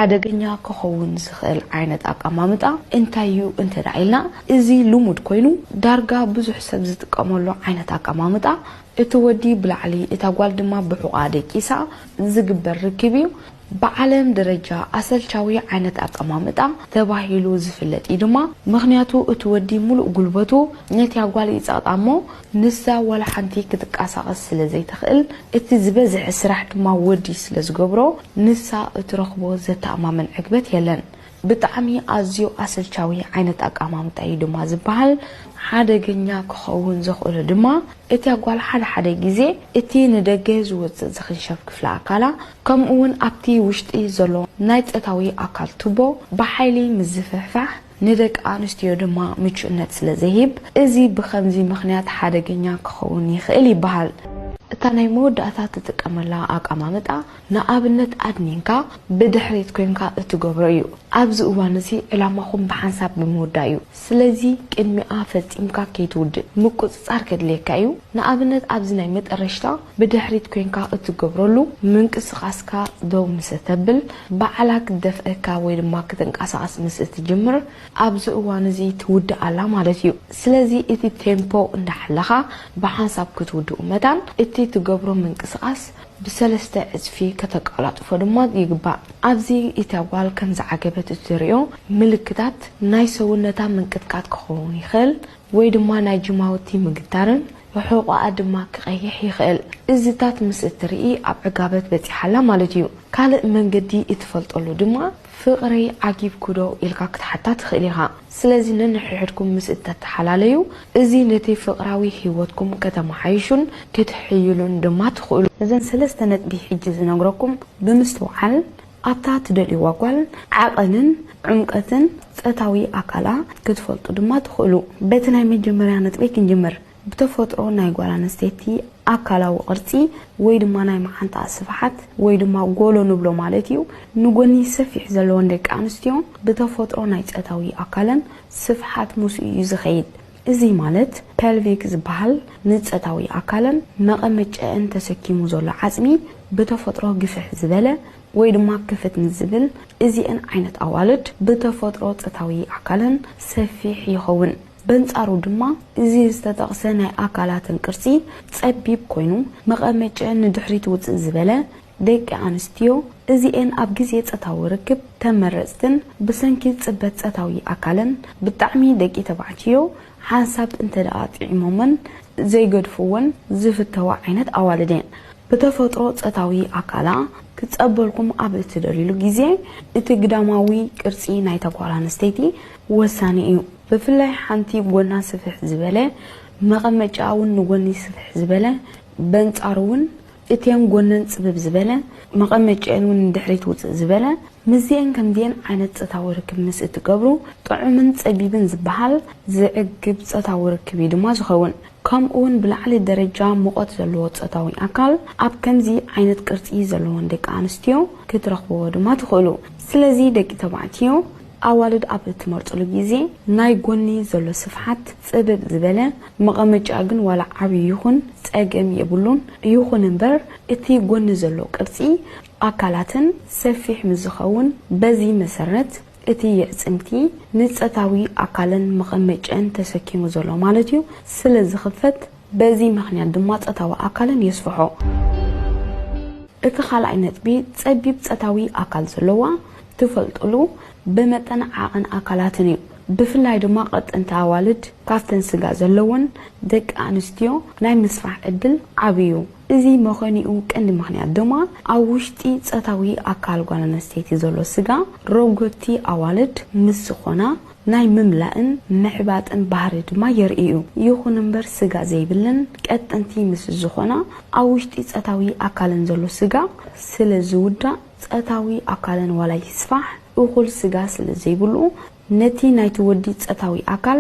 ሓደገኛ ክኸውን ዝኽእል ዓይነት ኣቀማምጣ እንታይ እዩ እንተ ደኣ ኢልና፣ እዚ ልሙድ ኮይኑ ዳርጋ ብዙሕ ሰብ ዝጥቀመሉ ዓይነት ኣቀማምጣ፣ እቲ ወዲ ብላዕሊ እታ ጓል ድማ ብሕቖኣ ደቂሳ ዝግበር ርክብ እዩ። ብዓለም ደረጃ ኣሰልቻዊ ዓይነት ኣቀማምጣ ተባሂሉ ዝፍለጥ እዩ ድማ፣ ምኽንያቱ እቲ ወዲ ሙሉእ ጉልበቱ ነቲያ ጓል ይጸቕጣ እሞ፣ ንሳ ዋላ ሓንቲ ክትንቀሳቐስ ስለ ዘይትኽእል፣ እቲ ዝበዝሐ ስራሕ ድማ ወዲ ስለ ዝገብሮ፣ ንሳ እትረኽቦ ዘተኣማምን ዕግበት የለን። ብጣዕሚ ኣዝዩ ኣሰልቻዊ ዓይነት ኣቀማምጣ እዩ ድማ ዝበሃል። ሓደገኛ ክኸውን ዘኽእሎ ድማ፣ እቲያ ጓል ሓደ ሓደ ግዜ እቲ ንደገ ዝወጽእ ዝኽንሸብ ክፍለ ኣካላ፣ ከምኡ እውን ኣብቲ ውሽጢ ዘሎ ናይ ጾታዊ ኣካል ቱቦ ብሓይሊ ምዝፍሕፋሕ፣ ንደቂ ኣንስትዮ ድማ ምቹእነት ስለ ዘይህብ፣ እዚ ብኸምዚ ምኽንያት ሓደገኛ ክኸውን ይኽእል ይበሃል። እታ ናይ መወዳእታ ትጥቀመላ ኣቀማምጣ፣ ንኣብነት ኣድኒንካ ብድሕሪት ኮንካ እትገብሮ እዩ። ኣብዚ እዋን እዚ ዕላማኹም ብሓንሳብ ብምውዳእ እዩ። ስለዚ ቅድሚኣ ፈጺምካ ከይትውድእ ምቁጽጻር ከድልየካ እዩ። ንኣብነት ኣብዚ ናይ መጠረሽታ ብድሕሪት ኮንካ እትገብረሉ ምንቅስቓስካ ደው ምስ እተብል፣ ባዕላ ክትደፍአካ ወይ ድማ ክትንቀሳቐስ ምስ እትጅምር፣ ኣብዚ እዋን እዚ ትውድእ ኣላ ማለት እዩ። ስለዚ እቲ ቴምፖ እንዳሓለኻ ብሓንሳብ ክትውድኡ መታን፣ እቲ ትገብሮ ምንቅስቓስ ብሰለስተ ዕጽፊ ከተቀላጥፎ ድማ ይግባእ። ኣብዚ እታ ጓል ከም ዝዓገበት እትርእዮ ምልክታት ናይ ሰውነታ ምንቅጥቃጥ ክኸውን ይኽእል፣ ወይ ድማ ናይ ጅማውቲ ምግታርን ሕቖኣ ድማ ክቐይሕ ይኽእል። እዚታት ምስ እትርኢ ኣብ ዕጋበት በጺሓ ኣላ ማለት እዩ። ካልእ መንገዲ እትፈልጠሉ ድማ፣ ፍቕረይ ዓጊብኩ ዶ ኢልካ ክትሓታ ትኽእል ኢኻ። ስለዚ ነንሕድሕድኩም ምስ እተተሓላለዩ፣ እዚ ነቲ ፍቕራዊ ህይወትኩም ከተመሓይሹን ክትሕይሉን ድማ ትኽእሉ። ነዘን ሰለስተ ነጥቢ ሕጂ ዝነግረኩም ብምስትውዓል፣ ኣብታ ትደልይዋ ጓል ዓቐንን ዕምቀትን ጾታዊ ኣካላ ክትፈልጡ ድማ ትኽእሉ። በቲ ናይ መጀመርያ ነጥበይ ክንጅምር። ብተፈጥሮ ናይ ጓል ኣንስተይቲ ኣካላዊ ቅርጺ ወይ ድማ ናይ መዓንጣኣ ስፍሓት ወይ ድማ ጎሎ ንብሎ ማለት እዩ፣ ንጎኒ ሰፊሕ ዘለወን ደቂ ኣንስትዮ ብተፈጥሮ ናይ ጾታዊ ኣካለን ስፍሓት ምስኡ እዩ ዝኸይድ። እዚ ማለት ፐልቪክ ዝበሃል ንጾታዊ ኣካለን መቐመጨአን ተሰኪሙ ዘሎ ዓጽሚ ብተፈጥሮ ግፍሕ ዝበለ ወይ ድማ ክፍት ንዝብል፣ እዚአን ዓይነት ኣዋልድ ብተፈጥሮ ጾታዊ ኣካለን ሰፊሕ ይኸውን። በንጻሩ ድማ፣ እዚ ዝተጠቕሰ ናይ ኣካላተን ቅርጺ ጸቢብ ኮይኑ፣ መቐመጨአን ንድሕሪት ውጽእ ዝበለ፣ ደቂ ኣንስትዮ እዚኤን ኣብ ግዜ ጾታዊ ርክብ ተመረጽትን ብሰንኪ ጽበት ጾታዊ ኣካለን ብጣዕሚ ደቂ ተባዕትዮ ሓንሳብ እንተ ደኣ ጥዒሞመን ዘይገድፍወን ዝፍተዋ ዓይነት ኣዋልድ እየን። ብተፈጥሮ ጾታዊ ኣካላ ክጸበልኩም ኣብ እትደልዩሉ ግዜ፣ እቲ ግዳማዊ ቅርጺ ናይታ ጓል ኣንስተይቲ ወሳኒ እዩ። ብፍላይ ሓንቲ ጎና ስፍሕ ዝበለ፣ መቐመጫኣ እውን ንጎኒ ስፍሕ ዝበለ፣ በንጻሩ እውን እተን ጎነን ጽብብ ዝበለ፣ መቐመጨአን እውን ንድሕሪት ውጽእ ዝበለ፣ ምስዚአን ከምዚአን ዓይነት ጾታዊ ርክብ ምስ እትገብሩ፣ ጥዑምን ጸቢብን ዝበሃል ዝዕግብ ጾታዊ ርክብ እዩ ድማ ዝኸውን። ከምኡ እውን ብላዕሊ ደረጃ ሙቐት ዘለዎ ጾታዊ ኣካል ኣብ ከምዚ ዓይነት ቅርጺ ዘለወን ደቂ ኣንስትዮ ክትረኽብዎ ድማ ትኽእሉ። ስለዚ ደቂ ተባዕትዮ ኣዋልድ ኣብ እትመርጽሉ ግዜ ናይ ጎኒ ዘሎ ስፍሓት ጽብብ ዝበለ፣ መቐመጫ ግን ዋላ ዓብዪ ይኹን ጸገም የብሉን። ይኹን እምበር እቲ ጎኒ ዘሎ ቅርጺ ኣካላትን ሰፊሕ ምስ ዝኸውን፣ በዚ መሰረት እቲ የዕጽምቲ ንጾታዊ ኣካለን መቐመጨን ተሰኪሙ ዘሎ ማለት እዩ ስለ ዝኽፈት፣ በዚ ምኽንያት ድማ ጾታዊ ኣካለን የስፍሖ። እቲ ካልኣይ ነጥቢ፣ ጸቢብ ጾታዊ ኣካል ዘለዋ ትፈልጥሉ ብመጠን ዓቐን ኣካላትን እዩ። ብፍላይ ድማ ቀጠንቲ ኣዋልድ ካብተን ስጋ ዘለወን ደቂ ኣንስትዮ ናይ ምስፋሕ ዕድል ዓቢ እዩ። እዚ መኾኒኡ ቀንዲ ምኽንያት ድማ ኣብ ውሽጢ ጾታዊ ኣካል ጓል ኣንስተይቲ ዘሎ ስጋ ረጎድቲ ኣዋልድ ምስ ዝኾና ናይ ምምላእን ምሕባጥን ባህሪ ድማ የርኢ እዩ። ይኹን እምበር ስጋ ዘይብለን ቀጠንቲ ምስ ዝኾና ኣብ ውሽጢ ጾታዊ ኣካለን ዘሎ ስጋ ስለ ዝውዳእ ጾታዊ ኣካለን ዋላ ይስፋሕ እኹል ስጋ ስለ ዘይብሉ ነቲ ናይቲ ወዲ ጾታዊ ኣካል